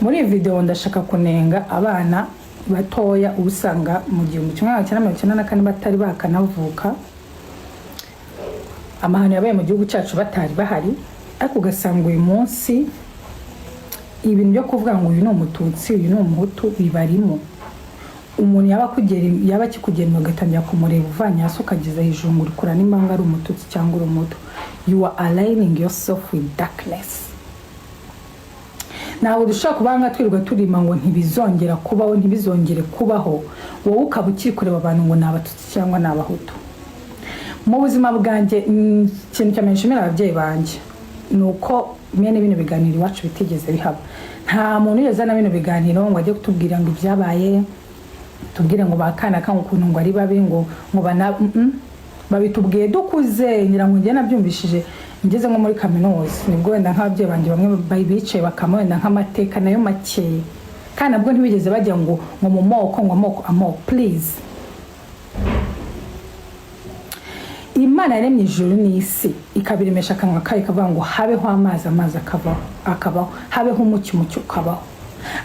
Muri iyi video ndashaka kunenga abana batoya uba usanga mu 1994 batari bakanavuka, amahano yabaye mu gihugu cyacu batari bahari, ariko ugasanga uyu munsi ibintu byo kuvuga ngo uyu ni Umututsi, uyu ni Umuhutu bibarimo. Umuntu yaba akugera, yaba akikugenda, ugatangira kumureba uvanye hasi ukageza hejuru, ngo uri kureba nimba ngo ari Umututsi cyangwa uri Umuhutu. You are aligning yourself with darkness. Ntabwo dushobora kuba nka twirirwa turima ngo ntibizongera kubaho, ntibizongere kubaho, wowe ukaba ukiri kureba abantu ngo ni Abatutsi cyangwa ni Abahutu. Mu buzima bwanjye, ikintu cya mbere nshimira ababyeyi banjye ni uko mwene bino biganiro iwacu bitigeze bihaba. Nta muntu wigeze azana bino biganiro ngo ajye kutubwira ngo ibyabaye, tubwire ngo bakana kanga ukuntu ngo ari babi, ngo bana babitubwiye dukuze. Ngira ngo njye nabyumvishije ngeze nko muri kaminuza, nibwo wenda nk'ababyeyi banjye bamwe bicaye bakama wenda nk'amateka nayo makeya, kandi nabwo ntibigeze bajya ngo mu moko, ngo amoko, amoko. Please, Imana yaremye ijuru n'isi, ikabiremesha akanwa kayo, ikavuga ngo habeho amazi, amazi akabaho, akabaho, habeho umucyo, umucyo ukabaho.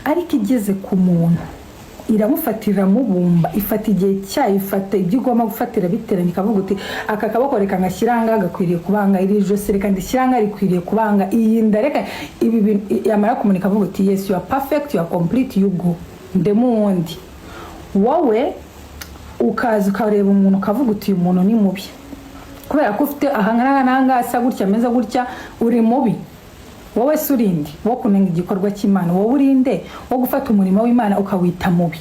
Ariko igeze ku muntu iramufatira, iramubumba, ifata igihe cyayo, ifata ibyo igomba gufatira biteranye, ikavuga uti aka kaboko reka ngashyire ahangaha gakwiriye kubanga, iri josi reka ndishyire ahangaha rikwiriye kubanga, iyi nda reka ibi bintu. Yamara kumunika avuga uti yes, you are perfect, you are complete, you go, ndemo uwundi. Wowe ukaza ukareba umuntu ukavuga uti uyu muntu ni mubi kubera ko ufite ahangaha n'ahangaha, asa gutya, ameze gutya, uri mubi. Wowe se urinde wo kunenga igikorwa cy'Imana? Wowe urinde wo gufata umurimo w'Imana ukawita mubi?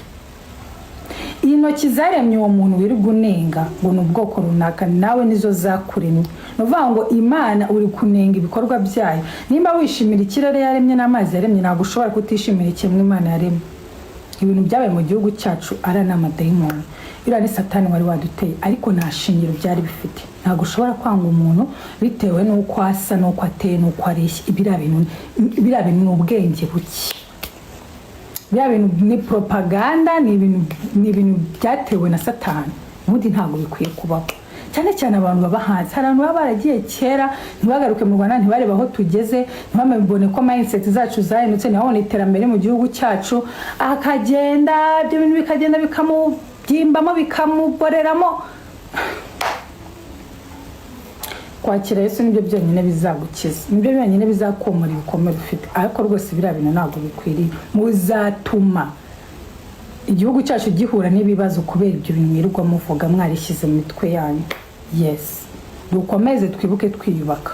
Intoki zaremye uwo muntu wirirwa unenga ngo ni ubwoko runaka, nawe nizo zakuremye. Ni ukuvuga ngo Imana uri kunenga ibikorwa byayo. Nimba wishimira ikirere yaremye n'amazi yaremye, ntabwo ushobora kutishimira ikiremwa Imana yaremye. Ibintu byabaye mu gihugu cyacu ari n'amadayimoni, iriya ni Satani wari waduteye, ariko nta shingiro byari bifite. Ntabwo ushobora kwanga umuntu bitewe n'uko asa, n'uko ateye, n'uko areshya. Biriya bintu ni ubwenge buke, biriya bintu ni propaganda, ni ibintu byatewe na Satani. Ubundi ntabwo bikwiye kubaho, cyane cyane abantu baba hanze. Hari abantu baba baragiye kera ntibagaruke mu Rwanda, ntibarebe aho tugeze, ntibamubone ko mindset zacu zahindutse, ntibabone iterambere mu gihugu cyacu, akagenda ibyo bintu bikagenda bikamubyimbamo, bikamuboreramo. Kwakira Yesu nibyo byonyine bizagukiza, nibyo byonyine bizakomora ibikomere ufite. Ariko rwose biriya bintu ntabwo bikwiriye. Muzatuma igihugu cyacu gihura n'ibibazo kubera ibyo bintu mwirirwa muvuga mwarishyize mu mitwe yanyu. Yes, dukomeze twibuke twiyubaka.